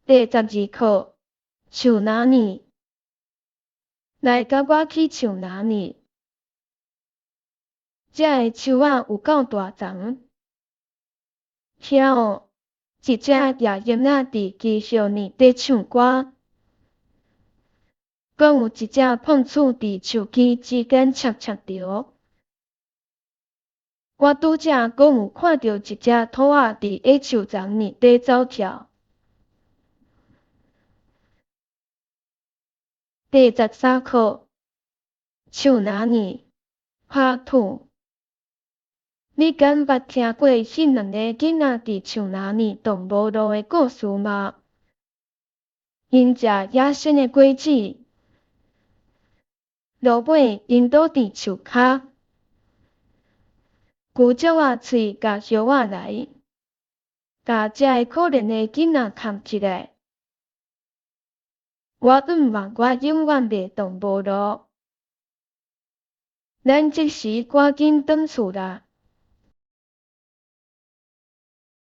第12課，樹林裡，來佮我去樹林裡。遮的樹仔有夠大叢。遐哦，一隻夜鶯仔佇枝葉內底唱歌，閣有一隻膨鼠佇樹枝之間摵摵著。我拄才閣有看著一隻兔仔佇矮樹叢內底走跳。第13課，樹林裡，Part Two。你敢捌聽過彼兩個囡仔佇樹林裡蕩無路的故事嗎？𪜶食野生的果子，落尾𪜶倒佇樹跤。牛鳥仔喙共葉仔來，共遮个可憐的囡仔崁起來。我向望我永遠袂蕩無路。咱這時趕緊轉厝啦！